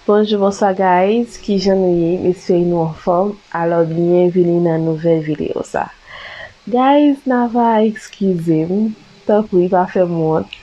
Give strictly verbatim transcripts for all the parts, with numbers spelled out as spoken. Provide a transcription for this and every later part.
Bonjou, bonswa guys, kijan nou ye? M espere nou anfòm. Alò, byenvini nan nouvèl videyo sa. Guys, n ava eskize m, tanpri pa fè m wont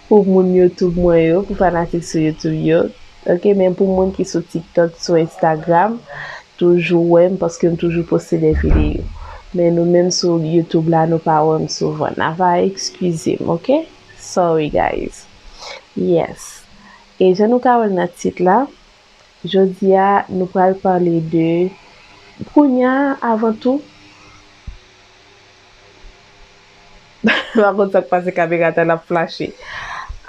pou moun YouTube mwen yo, pou fanatik sou YouTube yo. Ok, men pou moun ki sou TikTok, sou Instagram, toujou wè m paske m toujou poste de videyo. Men nou menm sou YouTube la, nou pa wè m souvan. N ava eskize m, ok? Sorry guys. Yes. E jan nou ka wè l nan tit la, jodi a nou pral pale de, kounye a, avan tou, m pa konn sa k pase, kamera ta l ap flache.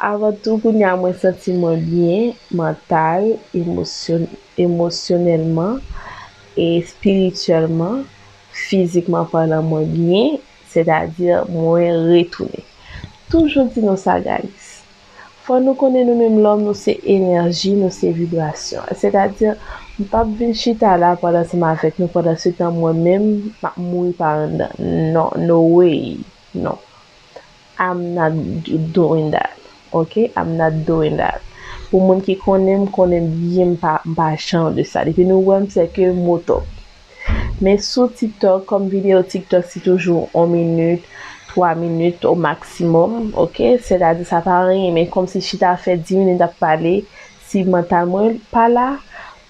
Avan tou, kounye a mwen santi mwen byen, mantal, emosyon, emosyonèlman, e espirityèlman, fizikman palan mwen byen, sètadi mwen retounen. Toujou di nou sa, guys. Fò nou konnen nou menm lòm, nou se enèji, nou se vibrasyon. Sètadi, m p ap vin chita la pral ansanm avèk nou, pandan se tan mwen menm, m ap mouri pa anndan. Non, no way. Non. I'm not doing that. Ok? I'm not doing that. Pou moun ki konnen m, konnen byen m pa, m pa jan de sa. Depi nou wè m, se ke moto. Men sou TikTok, kòm videyo TikTok se toujou yon minit, twa minit o maksimòm, ok? Sètadi sa pa anyen, men kòmsi chita fè dis minit ap pale, si mantal mwen pa la,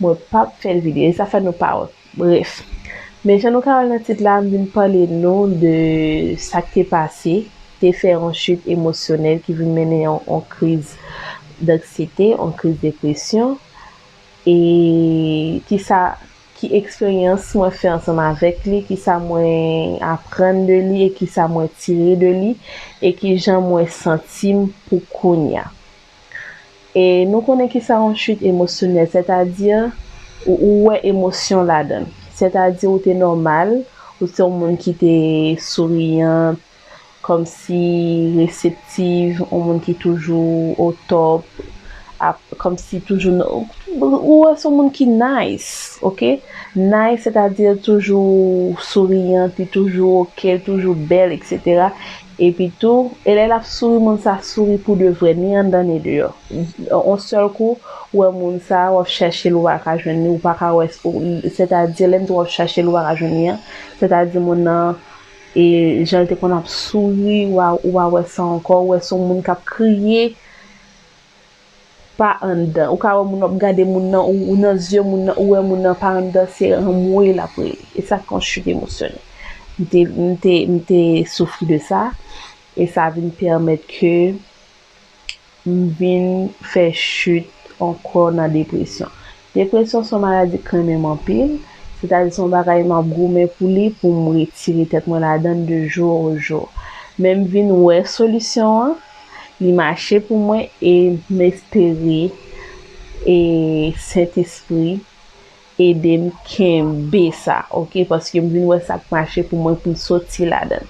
mwen p ap fè videyo. E sa fè nou pa wè. Bref. Men jan nou ka wè nan tit la, m vin pale nou de sa k te pase, te fè yon chit emosyonèl ki vin mennen yon, yon kriz danksiyete, yon kriz depresyon. E kisa, ki eksperyans mwen fè ansanm avèk li, kisa mwen aprann de li e kisa mwen tire de li, e kijan mwen santi m pou kounye a. E nou konnen kisa yon chit emosyonèl, sètadi ou, ou wè emosyon ladan l. Sètadi ou te nòmal, ou se yon moun ki te souriyan, kòmsi reseptif, yon moun ki toujou o top, ap, kòmsi toujou n-, ou wè se yon moun ki nice, ok? Nice, sètadi toujou souriyan, li toujou ok, toujou bèl, etsetera. Epi tou, e lè l ap souri, moun sa souri pou de vrè, ni anndan ni deyò. On sèl kou, ou wè moun sa, w ap chèche l, ou pa ka jwenn li, ou pa ka wè, ou, sètadi, lè m di w ap chèche l, ou pa ka jwenn li an, sètadi moun nan, e jan l te konn ap souri, ou pa, ou pa wè sa ankò, ou wè se yon moun k ap kriye pa anndan. Ou ka wè moun ap gade moun nan, ou, ou nan zye moun nan, ou wè moun nan pa anndan, se anmwe l ap rele. E sa k yon chit emosyonèl. M te, m te, m te soufri de sa, e sa vin pèmèt ke m vin fè chit ankò nan depresyon. Depresyon se yon maladi k renmen m anpil, sètadi se yon bagay m ap goumen pou li, pou m retire tèt mwen ladan l de jou o jou. Men m vin wè solisyon an, li mache pou mwen e m espere e Sentespri ede m kenbe sa, ok? Paske m vin wè sa k mache pou mwen pou m soti ladan l.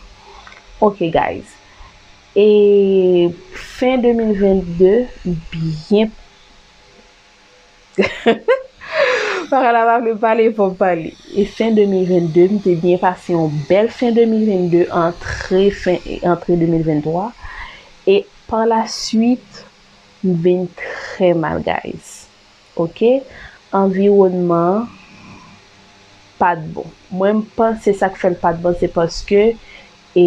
Ok, guys. E fen de mil vennde, byen Paran la pa vle pale, fò m pale. E fen de mil vennde, m te byen pase yon bèl fen de mil vennde, antre fen, antre de mil venntwa. E pa la swit, m vin trè mal, guys. Ok? Anviwònman an pa t bon. Mwen, m panse sa k fè l pa t bon, se paske e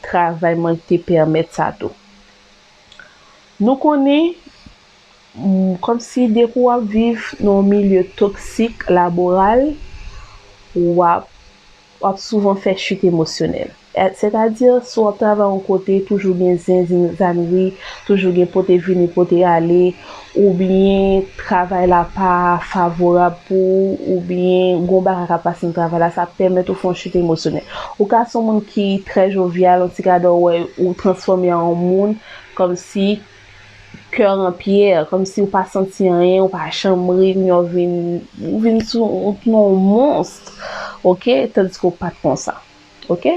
travay mwen te pèmèt sa tou. Nou konnen, m, kòmsi depi w ap viv nan yon milye toksik laboral, w ap, w ap souvan fè chit emosyonèl. E, sètadi, si w ap travay yon kote, toujou gen zenzenn, zanri, toujou gen pote vini, pote ale, oubyen travay la pa favorab pou ou, oubyen gon bagay k ap pase nan travay la, sa pèmèt ou fè yon chit emosyonèl. Ou ka se yon moun ki trè jovyal, yon ti gade w wè ou transfòme an yon moun, kòmsi cœur en pierre, kòmsi ou pa santi anyen, ou pa janm ri, kounye a w vin, ou vin sou, ou tounen yon mons, ok? Tandiske w pa t konsa, ok?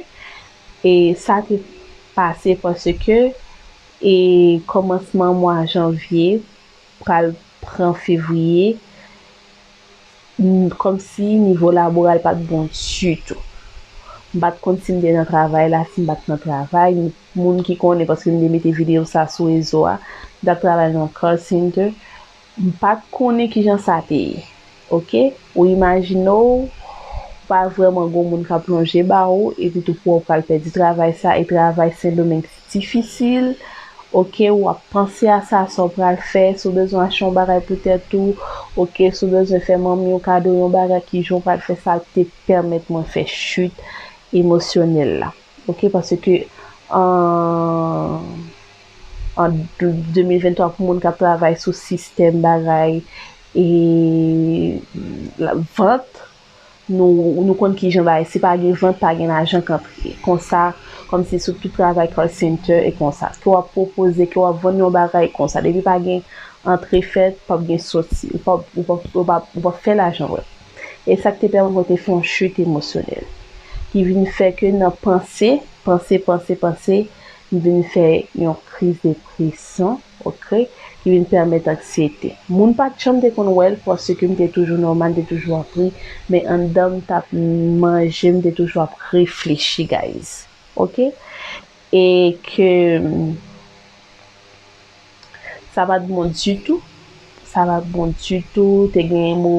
E sa te pase paske, e kòmansman mwa janvye, pral pran fevriye, n-, kòmsi nivo laboral pa t bon ditou. M pa t konn si m te nan travay la, si m pa t nan travay. Moun ki konnen, paske m te mete videyo sa sou rezo a, m t ap travay nan call center. M pa t konnen kijan sa te ye. Oke? Ou imajine w, ou pa vrèman gon moun k ap lonje ba ou, epi tou pou w pral pèdi travay sa, e travay Sendomeng difisil. Oke, w ap panse a sa, sa w pral fè, si w bezwen achte yon bagay pou tèt ou, oke, si w bezwen fè manmi w kado yon bagay, kijan w pral fè sa, te pèmèt mwen fè chit emosyonèl la. Oke, paske an an de mil venntwa, pou moun k ap travay sou sistèm bagay e vant, nou, nou konn kijan bagay, si pa gen vant, pa gen lajan k antre. Konsa, kòmsi sou tout travay call center e konsa, ke w ap pwopoze, ke w ap vann yon bagay konsa, depi pa gen antre fèt, p ap gen soti, ou p ap, ou p ap, ou p ap, ou p ap fè lajan vre. E sa k te pèmèt mwen te fè yon chit emosyonèl, ki vin fè ke nan panse, panse, panse, panse, m vin fè yon kriz depresyon, oke, ki vin pèmèt anksyete. Moun pa t janm te konn wè l, paske m te toujou nòmal, m te toujou ap ri, men anndan m t ap manje, m te toujou ap reflechi, guys. Oke? E ke sa pa t bon ditou. Sa pa t bon ditou. Te gen mo,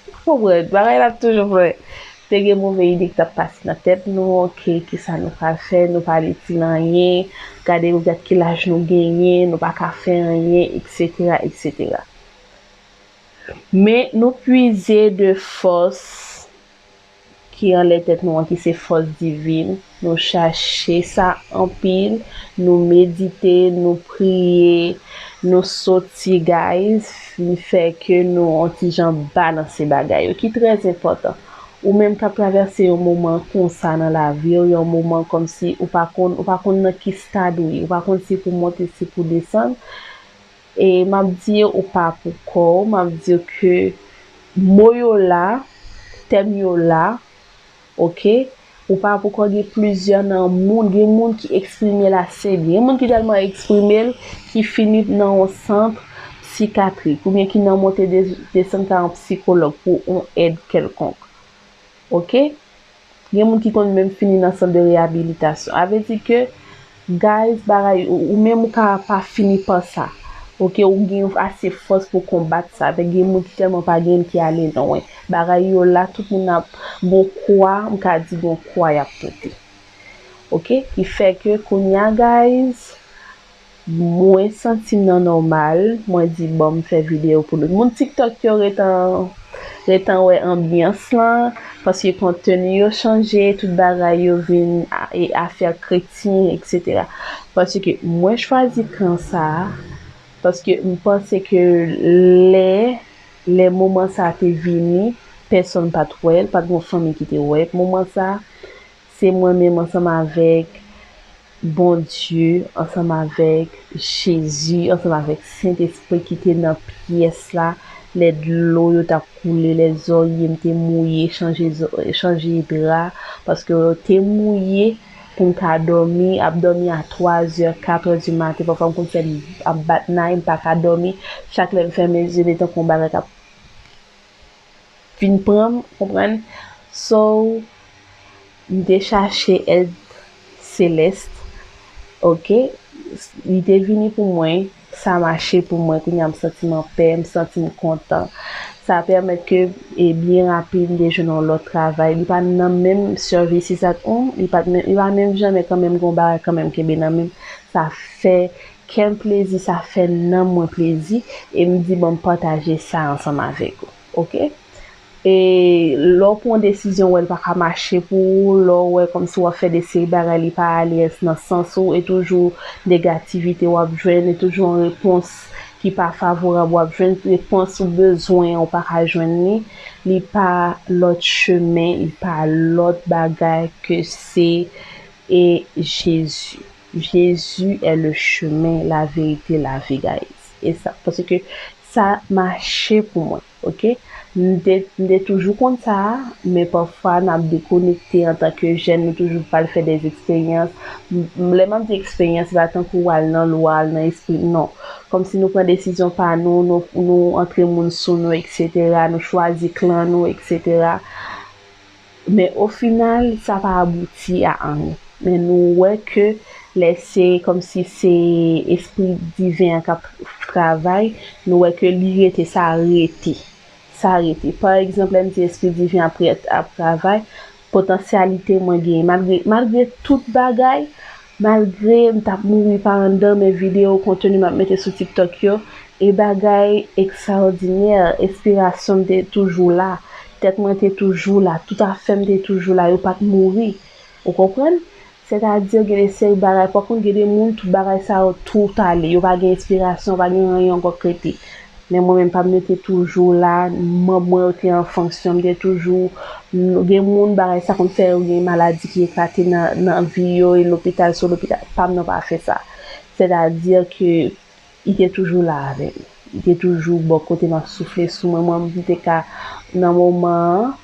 pa konprann, bagay la toujou fè. Te gen move ide ki t ap pase nan tèt nou, oke, kisa nou pral fè, nou pa itil anyen, gade, gad ki laj nou genyen, nou pa ka fè anyen, etsetera, etsetera. Men nou pwize de fòs ki anlè tèt nou an, ki se fòs divin. Nou chache sa anpil, nou medite, nou priye, nou soti, guys, li fè ke nou on ti jan balanse bagay yo, ki trè enpòtan. Ou menm k ap travèse yon moman konsa nan lavi w, yon moman kòmsi ou pa konn, ou pa konn nan ki stad ou ye, ou pa konn si pou monte, si pou desann, e m ap di w, ou pa pou kò w, m ap di w ke mo yo la, tèm yo la, oke? Ou pa pou kò w, gen plizyè nan moun, gen moun ki eksprime l ase byen, gen moun ki tèlman eksprime l, ki fini nan yon sant sikatrik, oubyen ki nan monte de-, desann kay yon sikològ pou yon èd kèlkonk. Oke? Gen moun ki konn menm fini nan sant de reyabilitasyon. A vle di ke, guys, bagay, ou, ou menm ou ka pa fini pa sa. Oke, ou gen ase fòs pou konbat sa. Men gen moun ki tèlman pa gen ki ale lwen. Bagay yo la, tout moun ap gon kwa, m ka di gon kwa y ap pote. Oke? Ki fè ke kounye a, guys, mwen santi m nan nòmal, mwen di, "Bon, m fè videyo pou nou." Moun TikTok yo ret an, ret an wè anbyans lan, paske konteni yo chanje, tout bagay yo vin a-, e afè kretyen, etsetera. Paske mwen chwazi kan sa a, paske m panse ke lè, lè moman sa a te vini, pèsonn pa t wè l, pa t gon fanmi ki te wè moman sa a. Se mwen menm ansanm avèk Bondye, ansanm avèk Jezi, ansanm avèk Sentespri ki te nan pyès la, lè dlo yo t ap koule, lè zòrye m te mouye, chanje zò-, chanje dra, paske yo te mouye pou m ka dòmi, ap dòmi a twazè, katrè di maten, pafwa m konn fè m ap bat nay, m pa ka dòmi. Chak lè m fèmen zye m, e tankou yon bagay k ap vin pran m, konprann? So, m te chache èd selès, oke? Li te vini pou mwen, sa mache pou mwen, kounye a m santi m anpè, m santi m kontan. Sa pèmèt ke, e byen rapid, m te jwenn yon lòt travay. Li pa nan menm sèvis, se sa, li pa t menm, li pa menm janmen kanmenm gen yon bagay kanmenm kenbe nan men m. Sa fè kè m plezi, sa fè nanm mwen plezi, e m di, "Bon, m pataje sa ansanm avèk ou." Oke? E lè w pran desizyon, w wè l pa ka mache pou ou, lè w wè kòmsi w ap fè de seri bagay, li pa ale nan sans ou, e toujou negativite w ap jwenn, e toujou yon repons ki pa favorab w ap jwenn, repons ou bezwen an, ou pa ka jwenn li, li pa lòt chemen, li pa lòt bagay ke se, e Jezi. Jésus est le chemin, la vérité, la vie, guys. E sa, paske sa mache pou mwen, oke? M te, m te toujou konn sa, men pafwa n ap dekonekte antanke jèn, nou toujou pral fè de eksperyans. M, m, lè m ap di eksperyans, se pa tankou w al nan lwa, al nan espri, non. Kòmsi nou pran desizyon pa nou, nou, nou antre moun sou nou, etsetera, nou chwazi klan nou, etsetera. Men o final, sa pa abouti a anyen. Men nou wè ke Lè se kòmsi se espri diven an k ap travay, nou wè ke li rete, sa rete. Sa rete. Pa egzanp, lè m di espri diven ap ret, ap travay, potansyalite mwen genyen. Malgre, malgre tout bagay, malgre m t ap mouri pa anndan, men videyo konteni m ap mete sou TikTok yo, e bagay ekstraòdinè, enspirasyon m te toujou la, tèt mwen te toujou la, tout afè m te toujou la, yo pa t mouri. Ou konprann? Sètadi, gen de seri bagay, pa kont gen de moun, tout bagay sa yo, tout ale. Yo pa gen enspirasyon, pa gen anyen ankò k rete. Men mwen menm, pa m, yo te toujou la, manm mwen yo te an fonksyon, m te toujou, gen moun, bagay sa konn fè yo gen maladi ki eklate nan, nan vi yo, e lopital sou lopital. Pa m nan pa fè sa. Sètadi ke li te toujou la avè m. Li te toujou bò kote m ap soufle sou mwen. Mwen, m te ka, nan moman an,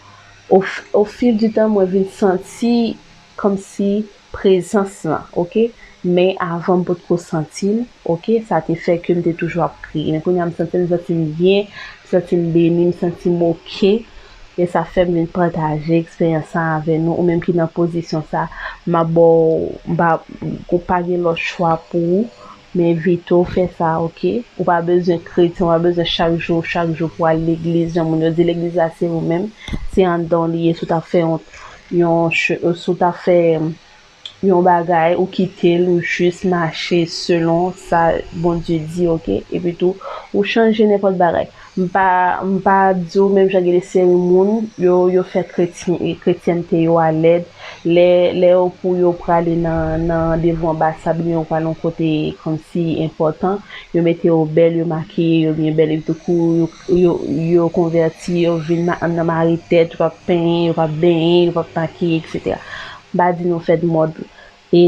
o, o fil di tan, mwen vin santi kòmsi prezans lan, oke? Men avan m potko santi l, oke? Sa te fè ke m te toujou ap kriye. Men kounye a m santi m, santi m byen, m santi m beni, m santi m oke. E sa fè m vin pataje eksperyans sa avè nou. Ou menm ki nan pozisyon sa, m ap ba w, m pa, ou pa gen lòt chwa pou ou. M envite w fè sa, oke? Ou pa bezwen kretyen, ou pa bezwen chak jou, chak jou pou al legliz. Jan moun yo di, legliz la se ou menm, se anndan w li ye. Si w ta fè yon, yon, si w ta fè yon bagay, ou kite l, ou jis mache selon sa Bondye di, oke? Epi tou, ou chanje nenpòt bagay. M pa, m pa di w menm jan gen de seri moun, yo, yo fè kretyen, kretyènte yo a lèd. Lè, lè yo pou yo prale nan, nan devan anbasad oubyen yo prale yon kote kòmsi enpòtan, yo mete yo bèl, yo makiye yo byen bèl, epi tou kou yo, yo, yo konvèti, yo vin ma, nan mari tèt, yo p ap penyen, yo p ap benyen, yo p ap makiye, etsetera. M pa di nou fè mòd e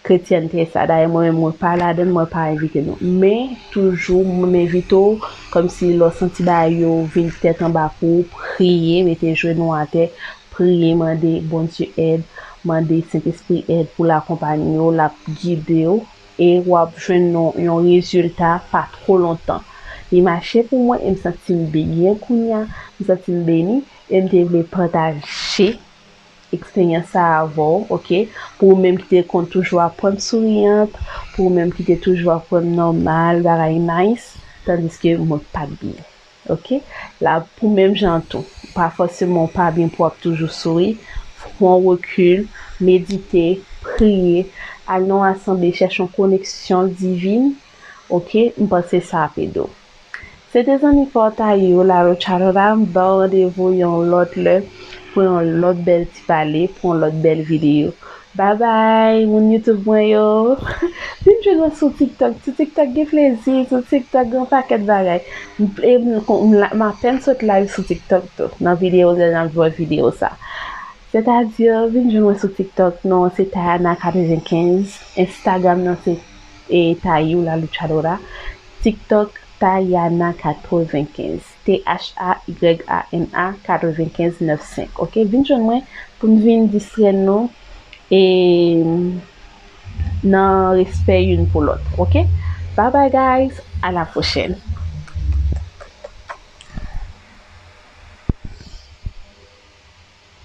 kretyènte sa. Dayè, mwen menm, mwen pa ladan l, mwen pa envite nou. Men, toujou, m envite w, kòmsi lè w santi bagay yo vin tèt anba pou ou, priye, mete jenou atè, priye, mande Bondye èd, mande Sentespri èd pou l akonpaye w, l ap gide w, e w ap jwenn yon, yon rezilta pa twò lontan. Li mache pou mwen e m santi m byen kounye a, m santi m beni, e m te vle pataje eksperyans sa avè w, oke? Pou ou menm ki te konn toujou ap wè m souriyant, pou ou menm ki te toujou ap wè m nòmal, bagay nice, tandiske mwen pa t byen, oke? La, pou menm jan tou, pa fòseman w pa byen pou w ap toujou souri, pran rekil, medite, priye, al nan yon asanble, chèche yon koneksyon divin, oke? M panse sa ap ede w. Se te zanmi pa w Tayou, La Luchadora, m ba w randevou yon lòt lè pou yon lòt bèl ti pale, pou yon lòt bèl videyo. Babay, moun YouTube mwen yo. Vin jwenn mwen sou TikTok. Sou TikTok gen plezi, sou TikTok gen yon pakèt bagay. M, e m, m, m apèn sot live sou TikTok tou. Nan videyo, lè n ap jwe videyo sa. Sètadi, vin jwenn mwen sou TikTok, non, se Tayana katrevenkenz. Instagram nan se, e, Tayou La Luchadora. TikTok, Tayana katrevenkenz. T H A Y A N A katrevenkenz nèf senk. Oke, vin jwenn mwen pou n vin distrè nou e nan respè youn pou lòt. Oke? Bye bye, guys. À la prochaine.